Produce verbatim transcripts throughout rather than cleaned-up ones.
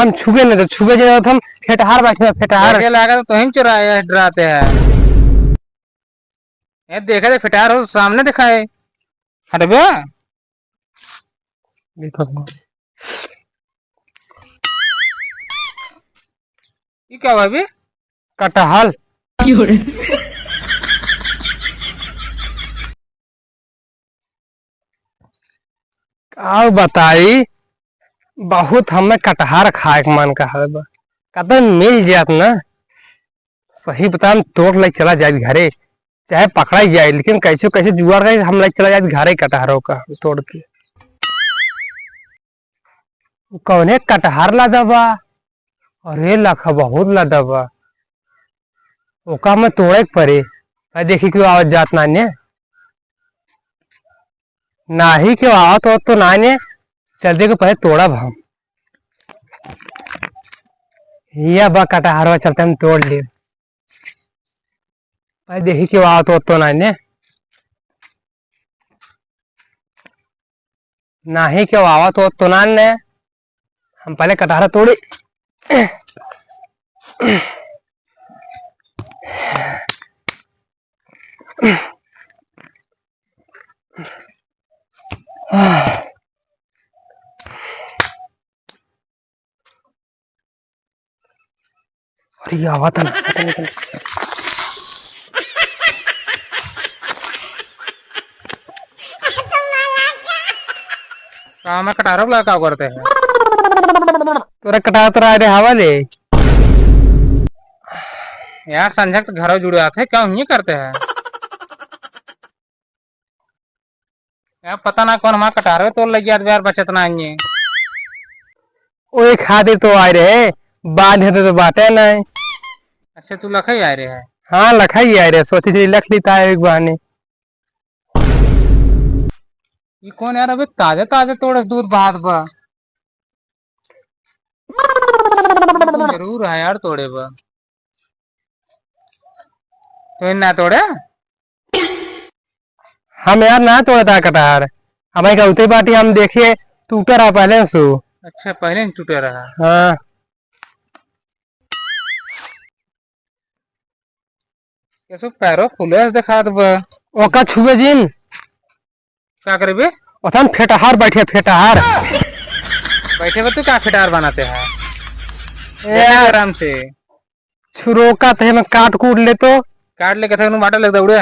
हम छुबे नहीं तो छुबे जे हम फेटहार बैठे हैं, फेटहार। लगे लागा तो तुम चुराए डराते हैं। ये देखे तो फेटहार हो सामने दिखाए। हटबे। देखो। ये क्या हुआ अभी? कटहल। का बताई, बहुत हमें कटहर खाए के मन कहत बा। कतई मिल जात ना, सही बताई, हम तोड़ ले चला जाए घरे, चाहे पकड़ा ही जाए, लेकिन कैसे कैसे जुगाड़ करे, हम ले चला जाए घरे कटहरों का हम तोड़ के। कौने कटहर लादा बा? अरे लखा, बहुत लादा बा। ओका हमें तोड़े के परे। भाई देखी क्यों आवत जात नाने? नाही क्यों आवत हो तो नाने, चल दे के पहले तोड़ब हम। हिया बा कटहरवा, चलते हम तोड़ लेब। भाई देखी क्यों आवत हो तो नाने। नाही क्यों आवत हो तो नाने। हम पहले कटहरा तोड़ी। अरे, ये आवा था ना, पता नहीं कहाँ। काम में कटारो लगा का करते हैं? तोरा कटारा तोरा आए रे हवा ले। यार, संझा के घरों जुड़े आते हैं, क्या उन्हीं करते हैं? यार, पता ना कौन हमार कटारवे तोड़ लग गया, यार, बचत ना आएंगे। ओए खातिर तो आए रहे, बाद है तो, तो बाटे ना। अच्छा, तू लखई आए रहे है? हाँ, लखई आए रहे, सोची थी लख लेता है एक बहाने। ये कौन यार, अबे ताजे ताजे तोड़े दूध बहात बा। जरूर है यार तोड़े बा। तो ना तोड़े? हम यार ना तोड़े ता कटहर। हमारे का उते बाटी हम देखिए टूटा रहा पहले से। अच्छा, पहले से टूटा रहा। हाँ। कैसे पैरों फुले से दिखात बा। ओका छुए जिन। का करबे? ओथन फेटहार बैठे, फेटहार। बैठे बा तू का फेटहार बनाते हैं? ए, आराम से। छुरोका ते में काट कूट ले तो। काट ले कथे बाटा लग दौड़े।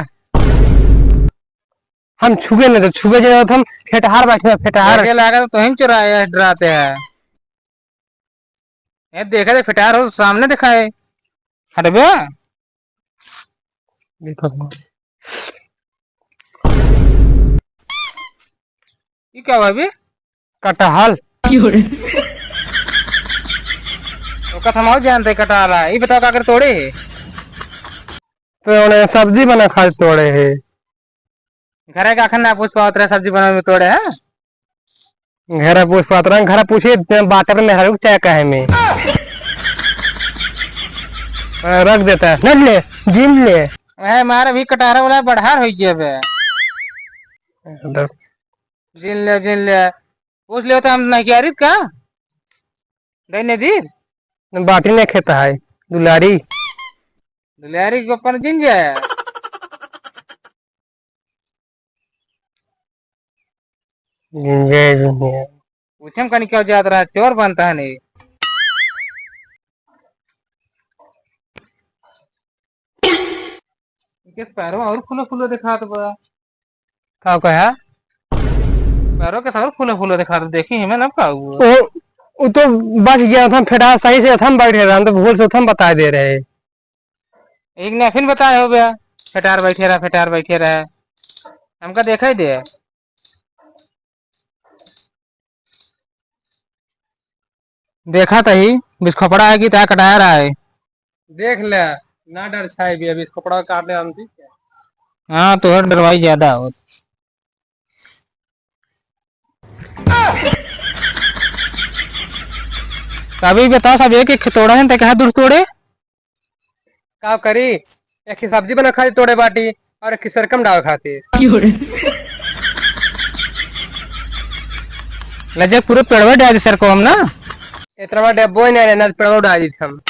हम छुबे नहीं तो छुबे जे ओथन फेटहार बैठे, फेटहार। लगे लागा तो तुम चुराए डराते हैं। ए, देखा दे, फेटहार हो, सामने दिखाए। हटबे? देखो। ई का बा बे? कटहल। ओका थमाओ जानते कटहल है। ई बताओ का कर तोड़े है? तो उन्हें सब्जी बना खाए तोड़े है। घरे का अखन ना पूछ पावत रहे, सब्जी बनावे में तोड़े, हाँ? घरे पूछ पावत रहे, घरे पूछे, बाटे पे मेहरारू के चाहे काहे में। हाँ, रख देता है, नट ले, जीन ले। ए, मार भी कटारा वाला बढ़ार होइ गया बे। जीन ले, जीन ले। पूछ ले तो हम नहीं किया रित का? दे ने दी? बाटी ने खेता है, दुलारी। दुलारी के ऊपर जीन जाए। जय जय। पूछम कनी क्यों जात रहा, चोर बनता है नहीं। इनके पैरों और फूलो फूलो दिखात बा। का कहा? पैरों के और फूलो फूलो दिखात, देखी हमें ना का हुआ। ओ, वो तो बच गया था, फेटा सही से हम बैठे रहे, हम तो भूल से हम बता दे रहे। एक ने फिर बताए हो गया, फेटार बैठे रहा, फेटार बैठे रहा। हमका देखा ही दे। देखा तही, बिस्खोपड़ा है कि ता कटाया रहा है। देख ले, ना डर छाई भी, अभी बिस्खोपड़ा काट ले हम, ठीक है? हाँ, तो हर डरवाई ज्यादा हो। अभी बताओ सब एक एक तोड़ा है, ते कहा दूर तोड़े? का करी, एक ही सब्जी बना खातिर तोड़े बाटी और एक ही सरकम डाल खातिर। क्यों रे? लजे पूरे पेड़वे डाल दे सरकम ना। इतना बड़ा डब्बो ही नहीं रहना, पेड़वा उड़ा दी हम।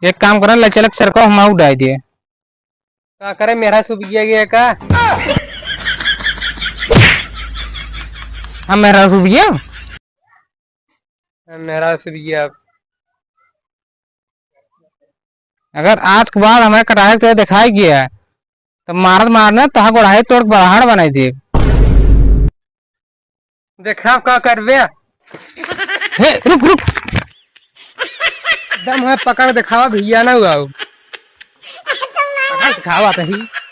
एक काम करन, ले चलक सरको, हम उड़ाई दिए। का करे, मेरा सुबह गया का? हम मेरा सुबह गया? हम मेरा सुबह गया। अगर आज के बाद हमारे कटाई के दिखाई गया, तो मारत मारने तहा गोड़ाई तोड़ के बरहाड़ बनाई दे। देखा का करबे। हे, रुक, रुक। दम है, पकड़ दिखावा भैया ना हुआ हो। पकड़ दिखावा तही।